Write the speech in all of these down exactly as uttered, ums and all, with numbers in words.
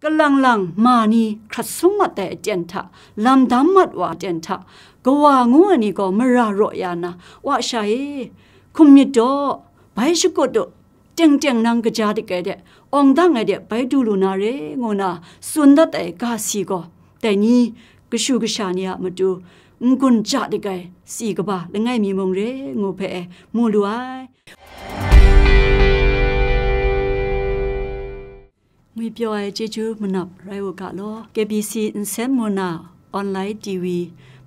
kalang lang ma ni hkrat sum mat ai aten hta, lam dam mat wa aten hta, kawa ngu ai ni gaw mara raw ya nna, "Wa sha e, hkum myit daw, bai shakut u, teng teng nang kaja dik ai de, awng dang ai de bai du lu na re," ngu na tsun dat ai ga si gaw, dai ni kashu kasha ni a matu n-gun ja dik ai si kaba langai mi mung re ngu hpe e mu lu ai. Ngwipyaw ai chyeju manap rai u ga law, K B C nsen mu na online T V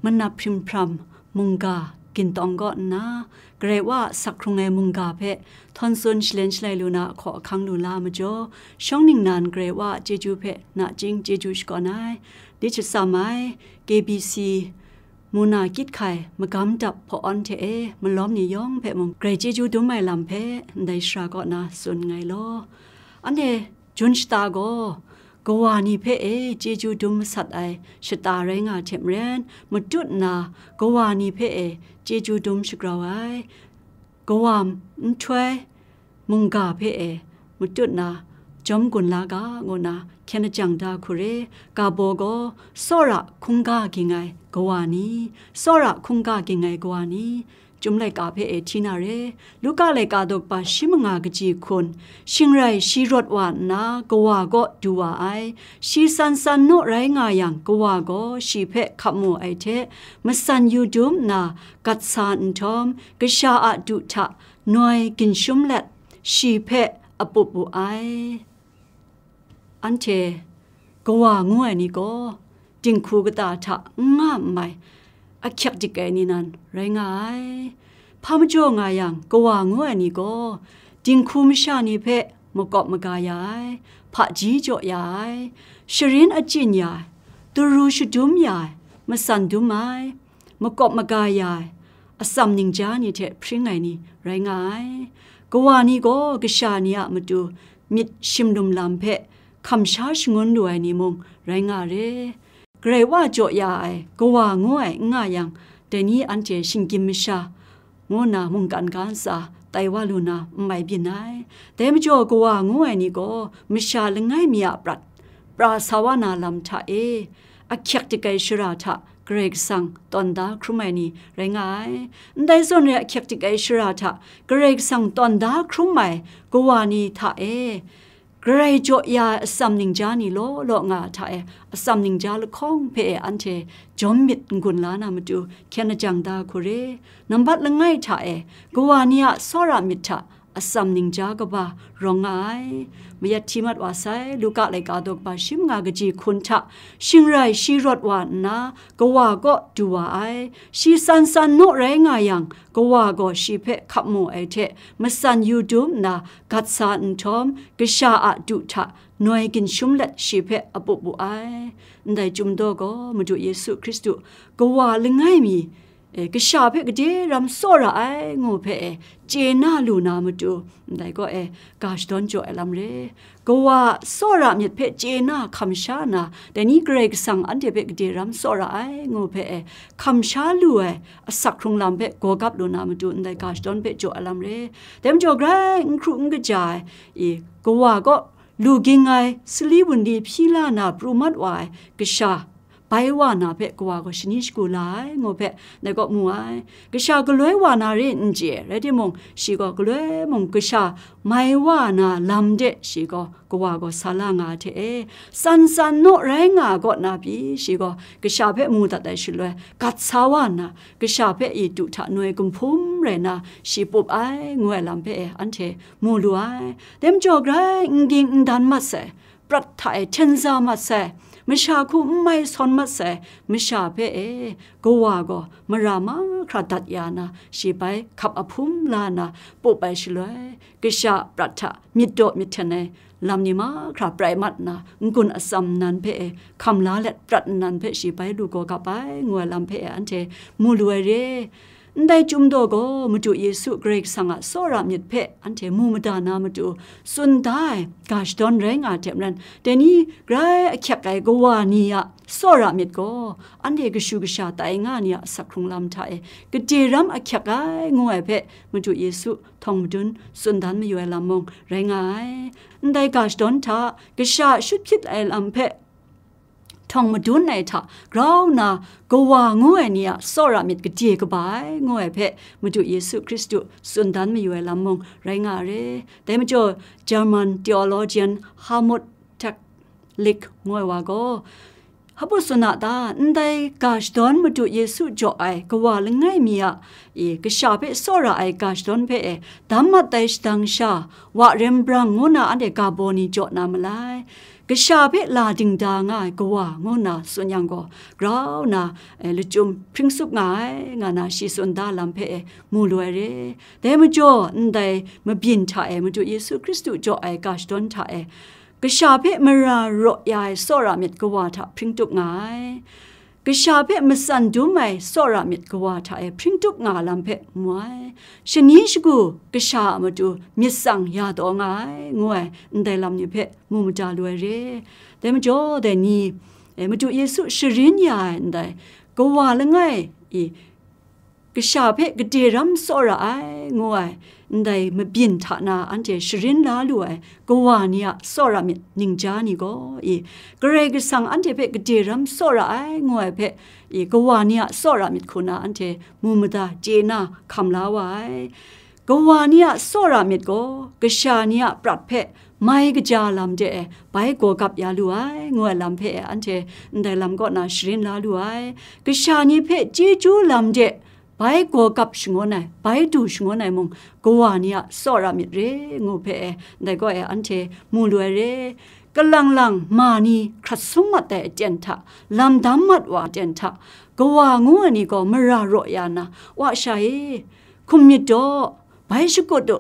manap hprim hpram mungga gintawng kaw nna, Karai Wa a sak hkrung ai mungga hpe htawn tsun shalen shalai lu na ahkaw ahkang lu la majaw, shawng ningnan Karai Wa a chyeju hpe nachying chyeju shakawn ai, lit shatsam ai, K B C mu na kyit hkai magam dap hpaw-awn hte e malawm ni yawng hpe mung grai chyeju dum ai lam hpe ndai shara kaw na tsun nngai law. Anhte jun shata gaw, kawa ni hpe e chyeju dum masat ai shata rai nga hte maren, matut nna kawa ni hpe e chyeju dum shagrau ai, kawa nhtoi mungga hpe e matut na jawm gun la ga, ngu na hkyen ajang da hku re. Ga baw gaw, tsawra hkungga ging ai kawa ni, tsawra hkungga ging ai kawa ni, Chyum laika hpe e hti na re. Luka laika daw kaba shi manga kaji hkun, shing rai shi rawt wa nna kawa kaw du wa ai. Shi san san naw rai nga yang, kawa gaw shi hpe hkap mu ai hte, matsan yu dum nna gat sa nhtawm, kasha a du hta noi ginshum let, shi hpe apup wu ai. Anhte kawa ngu ai ni gaw, dinghku kata hta n nga n mai, ahkyek dik ai ni nan rai nga ai. Hpa majaw nga yang, kawa ngu ai ni gaw, dinghku masha ni hpe makawp maga ya ai, hpaji jaw ya ai, sharin achyin ya ai, daru shadum ya ai, matsan dum ai, makawp maga ya ai, atsam ningja ni hte hpring ai ni rai nga ai. Kawa ni gaw kasha ni a matu myit shimlum lam hpe hkamsha shangun lu ai ni mung rai nga re. Karai Wa jaw ya ai kawa ngu ai n nga yang, dai ni anhte shinggyim masha ngu nna mungkan ga ntsa tai wa lu na n mai byin ai. Dai majaw, kawa ngu ai ni gaw masha langai mi a prat pra sa wa na lam hta e, ahkyek dik ai shara hta Karai Kasang tawn da hkrum ai ni rai nga ai. Ndai zawn re, ahkyek dik ai shara hta Karai Kasang tawn da hkrum ai kawa ni hta e, Karai jaw ya ai atsam ningja ni law law nga ai hta e, atsam ningja lahkawng hpe e anhte jawm myit n-gun la na matu hkyen ajang da hku re. Nambat langai hta e, kawa ni a tsawra myit hta atsam ningja kaba rawng nga ai. Mayat hti mat wa sai, Luka laika daw kaba shi manga kaji hkun hta, shing rai shi rawt wa nna, kawa kaw du wa ai. Shi san san naw rai nga yang, kawa gaw shi hpe hkap mu ai hte, matsan yu dum nna gat sa nhtawm, kasha a du hta noi ginshum let shi hpe apup wu ai. Ndai Chyum daw gaw, Madu Yesu Hkristu, kawa langai mi, e, kasha hpe gade ram tsawra ai ngu hpe e, chye na lu na matu, ndai gaw e, ga shadawn jaw ai lam re. Kawa tsawra myit hpe chye na hkamsha na, dai ni Karai Kasang anhte hpe gade ram tsawra ai ngu hpe e, hkamsha lu ai asak hkrung lam hpe gawgap lu na matu, ndai ga shadawn hpe jaw ai lam re. Dai majaw, grai n hkru n kaja ai, i, kawa kaw lu ging ai, sali wunli hpyi la na pru mat wa ai kasha bai wa na hpe kawa gaw shani shagu la ai ngu hpe, ndai kaw mu ai. Kasha galoi wa na re n chye, rai timung, shi gaw galoi mung kasha mai wa na lam de shi gaw kawa gaw sa la nga ai hte e, san san naw rai nga ai kaw na pyi shi gaw kasha hpe mu dat ai shaloi, gat sa wa nna, kasha hpe i du hta noi gumhpum rai na shi pup ai ngu ai lam hpe e anhte mu lu ai. Dai majaw, grai n ging n dan mat sai, prat hta e hten za mat sai, masha hku n mai sawn mat sai masha hpe e, kawa gaw mara mahkra dat ya na, shi bai hkap ahpum la na pup ai shaloi, kasha prat hta myit daw myit hten ai lam ni mahkra prai mat nna, n-gun atsam nnan hpe e hkam la let, prat nnan hpe shi bai lu gawgap ai ngu ai lam hpe e anhte mu lu ai re. Ndai Chyum daw gaw Madu Yesu Karai Kasang a tsawra myit hpe anhte mu mada na matu tsun da ai ga shadawn rai nga ai hte maren, dai ni grai ahkyek ai kawa ni a tsawra myit gaw, anhte kashu kasha tai nga ni a asak hkrung lam hta e gade ram ahkyek ai ngu ai hpe Madu Yesu htawng madun tsun dan mayu ai lam mung rai nga ai. Ndai ga shadawn hta kasha shut hpyit ai lam hpe htawng madun ai hta grau nna, kawa ngu ai ni a tsawra myit gade kaba ai ngu ai hpe Madu Yesu Hkristu tsun dan mayu ai lam mung rai nga ai re. Dai majaw, German theologian Helmut Theiss ngu ai wa gaw, hpa tsun a ta, ndai ga shadawn Madu Yesu jaw ai kawa langai mi a, i, kasha hpe tsawra ai ga shadawn hpe e, dam mat ai shadang sha, wa rem brang ngu na anhte ga baw ni jaw na malai. Kasha hpe la dingda nga ai kawa ngu nna tsun yang gaw, grau nna, eh, lachyum hpring tsup nga ai, nga na shi tsun da lam hpe e mu lu ai re. Dai majaw, ndai mabyin hta e Madu Yesu Hkristu jaw ai ga shadawn hta e, kasha hpe mara raw ya ai tsawra myit kawa hta hpring tup nga ai. Kasha hpe matsan dum ai tsawra myit kawa hta e hpring tup nga lam hpe mu ai. Shani shagu kasha a matu myit tsang ya taw nga ai, ngu ai ndai lam ni hpe mu mada lu ai re. Dai majaw, dai ni, e, Madu Yesu sharin ya ai ndai kawa langai i, kasha hpe gade ram tsawra ai, ngu ai, ndai mabyin hta na anhte sharin la lu ai kawa ni a tsawra myit ningja ni gaw, i, Karai Kasang anhte hpe gade ram tsawra ai, ngu ai hpe, i, kawa ni a tsawra myit hku na anhte mu mada chye na hkam la wa ai. Kawa ni a tsawra myit gaw, kasha ni a prat hpe mai kaja lam de e bai gaw gap ya lu ai, ngu ai lam hpe e anhte ndai lam kaw na sharin la lu ai. Kasha ni hpe chyeju lam de bai gaw gap shangun ai, bai du shangun ai mung, kawa ni a tsawra myit re ngu hpe e, ndai gaw e anhte mu lu ai re. Kalang lang ma ni hkrat sum mat ai aten hta, lam dam mat wa aten hta, kawa ngu ai ni gaw mara raw ya nna, wa sha e, hkum myit daw, bai shakut u,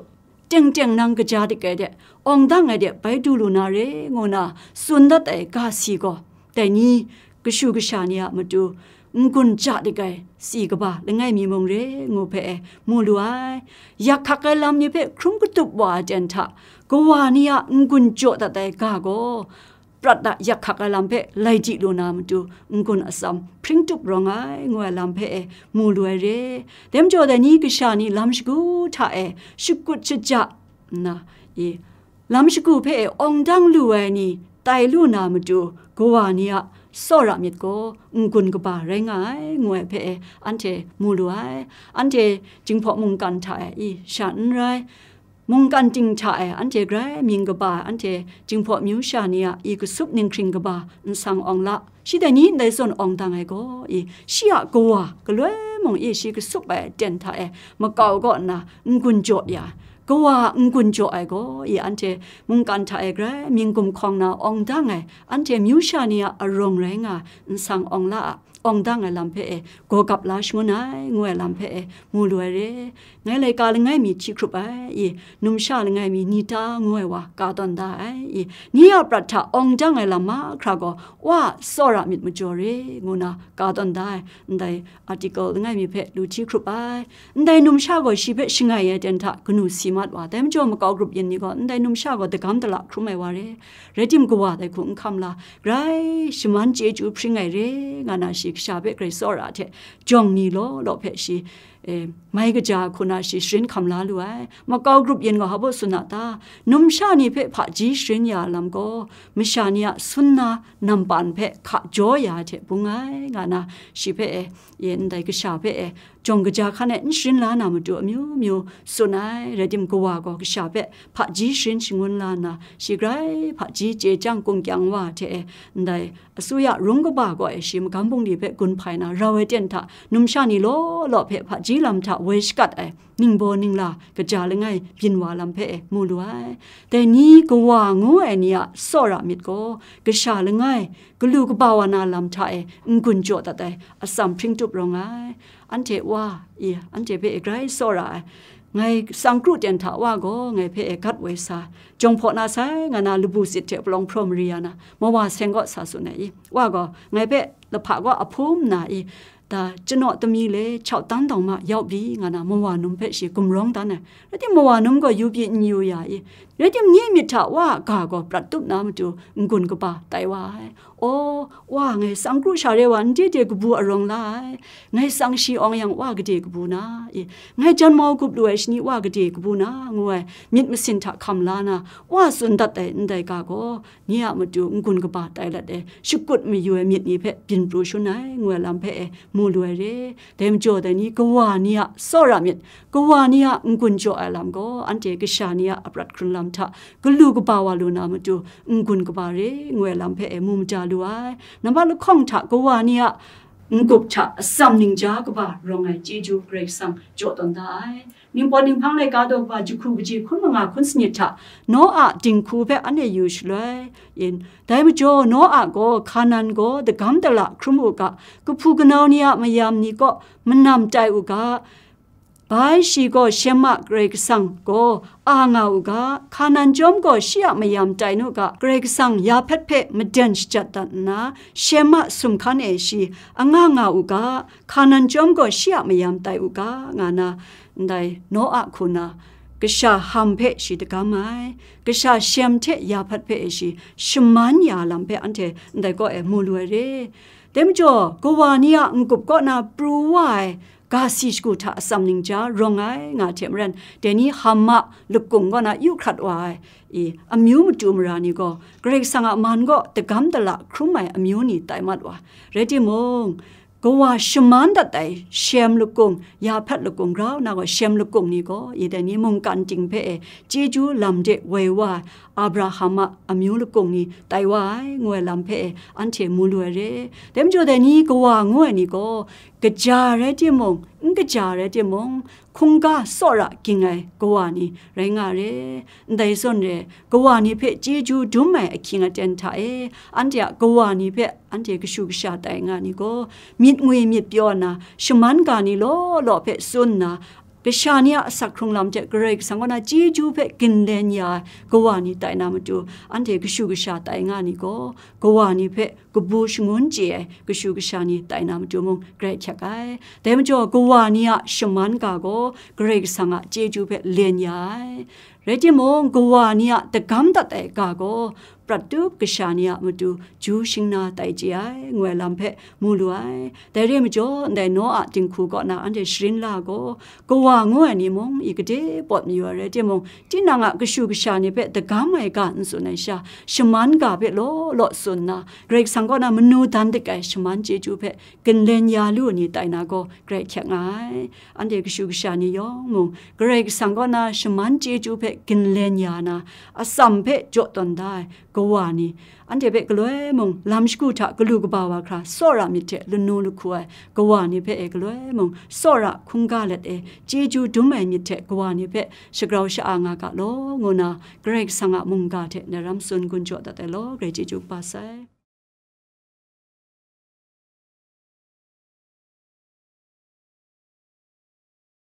teng teng nang kaja dik ai de, awng dang ai de bai du lu na re, ngu na tsun dat ai ga si gaw, dai ni kashu kasha ni a matu n-gun ja dik ai si kaba langai mi mung re ngu hpe e mu lu ai. Yak hkak ai lam ni hpe hkrum katup wa ai ten hta, kawa ni a n-gun jaw dat ai ga gaw, prat a yak hkak ai lam hpe lai di lu na matu, n-gun atsam hpring tup rawng ai, ngu ai lam hpe e mu lu ai re. Dai majaw, dai ni kasha ni lam shagu hta e shakut shaja nna, i, lam shagu hpe e awng dang lu ai ni tai lu na matu, kawa ni a tsawra myit gaw n-gun kaba rai nga ai, ngu ai hpe e anhte mu lu ai. Anhte Jinghpaw mungkan hta e, i, sha n rai, mungkan ting hta e anhte grai mying kaba, anhte Jinghpaw amyu sha ni a i kasup ninghkring kaba nsang awng la, shi dai ni ndai zawn awng dang ai gaw, i, shi a kawa galoi mung, i, shi kasup ai aten hta e makau kaw nna n-gun jaw ya, kawa n-gun jaw ai gaw, i, anhte mungkan hta e grai mying gumhkawng na awng dang ai, anhte amyu sha ni a arawng rai nga nsang awng la a, awng dang ai lam hpe e gaw gap la shangun ai, ngu ai lam hpe e mu lu ai re. Ngai laika langai mi hti hkrup ai, i, numsha langai mi ni ta ngu ai wa ka tawn da ai, i, ni a prat hta awng dang ai lam mahkra gaw, wa tsawra myit majaw re, ngu na ka tawn da ai, ndai article langai mi hpe lu hti hkrup ai. Ndai numsha gaw shi hpe shangai ai ten hta kanu si mat wa, dai majaw makau grup yin ni gaw ndai numsha gaw dagam dala hkrum ai wa re, rai tim kawa dai hku n hkam la, grai shaman chyeju hpring ai re, nga na shi kasha hpe grai tsawra hte jawng ni law law hpe shi, e, mai kaja hku na shi sharin hkam la lu ai. Makau grup yin gaw hpa baw tsun a ta? Numsha ni hpe hpaji sharin ya lam gaw, masha ni a sun na nampan hpe hka jaw ya hte bung ai, nga na shi hpe e, e, ndai kasha hpe e, jawng kaja hkan e n sharin la na matu amyu myu tsun ai. Rai tim, kawa gaw kasha hpe hpaji sharin shangun la nna, shi grai hpaji chye chyang kung kyang wa hte e, ndai asuya rung kaba gaw e shi magam bungli hpe gun hpai na rau ai ten hta, numsha ni law law hpe hpaji lam hta woi shakat ai ningbaw ningla kaja langai byin wa lam hpe e mu lu ai. Dai ni kawa ngu ai ni a tsawra myit gaw, kasha langai, galu kaba wa na lam hta e n-gun jaw dat ai atsam hpring tup rawng ai. Anhte wa, i, anhte hpe e grai tsawra ai. Ngai tsang kru ten hta wa gaw ngai hpe e gat woi sa, jawng hpaw na sai nga na labu sit hte palawng hpraw mari ya na, mawa seng kaw sa tsun ai, i, wa gaw ngai hpe lahpa kaw a hpum nna, i, a, chanaw tami le chau tan dawng ma yau bi nga na mawa num hpe shi gumrawng dan ai. Rai timung, mawa num gaw yu pyi n yu ya i? Rai timung, nye myit hta wa a ga gaw prat tup na matu n-gun kaba tai wa ai. Aw, wa, ngai tsang kru sha re wa n de de kabu arawng la ai. Ngai tsang shi awng yang wa gade kabu na i? Ngai jan mau gup lu ai shani wa gade kabu na, ngu ai myit masin hta hkam la na, wa tsun dat ai ndai ga gaw, nye a matu n-gun kaba tai lat ai, shakut mayu ai myit ni hpe byin pru shun ai, ngu ai lam hpe e mu lu ai re. Dai majaw, dai ni kawa ni a tsawra myit, kawa ni a n-gun jaw ai lam gaw, anhte kasha ni a aprat hkrun lam hta galu kaba wa lu na matu, n-gun kaba re, ngu ai lam hpe e mu mada lu ai. Nambat lahkawng hta kawa ni a n-gup hta atsam ningja kaba rawng ai chyeju Karai Kasang jaw tawn da ai. Ningpawt ninghpang laika daw kaba jahku kaji hkun manga hkun sanit hta Noa dinghku hpe anhte yu shaloi, yin. Dai majaw, Noa gaw Hkanan gaw dagam dala hkrum u ga, kahpu kanau ni a mayam ni kaw manam tai u ga, bai shi gaw Shem a Karai Kasang gaw a nga u ga, Hkanan chyawm gaw shi a mayam tai nu ga, Karai Kasang Yahpet hpe maden shajat dat nna, Shem a sumhkan e shi anga nga u ga, Hkanan chyawm gaw shi a mayam tai u ga, nga na, ndai Noa hku na, kasha Ham hpe shi dagam ai, kasha Shem hte Yahpet hpe shi shaman ya lam hpe anhte ndai kaw e mu lu ai re. Dai majaw, kawa ni a n-gup kaw na pru wa ai ga si shagu hta atsam ningja rawng ai nga hte maren, dai ni Ham a lakung kaw na yu hkrat wa ai i, amyu matu mara ni gaw, Karai Kasang a man kaw dagam dala hkrum ai amyu ni tai mat wa. Rai timung, kawa shaman dat ai Shem lakung, Yahpet lakung, grau na gaw Shem lakung ni gaw, i dai ni mungkan ting hpe e chyeju lam de woi wa ai Abraham a amyu lakung ni tai wa ai, ngu ai lam hpe e anhte mu lu ai re. Dai majaw, dai ni kawa ngu ai ni gaw, kaja rai timung, n kaja rai timung, hkungga tsawra ging ai kawa ni rai nga re. Ndai zawn re, kawa ni hpe chyeju dum ai ahkying aten hta e, anhte a kawa ni hpe anhte kashu kasha tai nga ni gaw, myit ngwi myit pyaw nna, shaman ga ni law law hpe tsun nna, kasha ni a asak hkrung lam hte Karai Kasang kaw na chyeju hpe ginlen ya ai kawa ni tai na matu, anhte kashu kasha tai nga ni gaw, kawa ni hpe kabu shangun chye ai kashu kasha ni tai na matu mung grai hkyak ai. Dai majaw, kawa ni a shaman ga gaw Karai Kasang a chyeju hpe len ya ai. Rai timung, kawa ni a dagam dat ai ga gaw prat tup kasha ni a matu ju shing na tai chye ai, ngu ai lam hpe mu lu ai. Dai re majaw, ndai Noa dinghku kaw na anhte sharin la gaw, kawa ngu ai ni mung i gade pawt mayu ai rai timung, tinang a kashu kasha ni hpe dagam ai ga n tsun ai sha, shaman ga hpe law law tsun nna, Karai Kasang kaw na manu dan dik ai shaman chyeju hpe ginlen ya lu ni tai na gaw grai hkyak nga ai. Anhte kashu kasha ni yawng mung, Karai Kasang kaw na shaman chyeju hpe ginlen ya na, atsam hpe jaw tawn da ai kawa ni, anhte hpe galoi mung, lam shagu hta galu kaba wa hkra tsawra myit hte lanu lahku ai kawa ni hpe e galoi mung, tsawra hkungga let e chyeju dum ai myit hte kawa ni hpe shagrau sha-a nga ga law, ngu na Karai Kasang a mungga hte ndai ram tsun gun jaw dat ai law, grai chyeju kaba sai.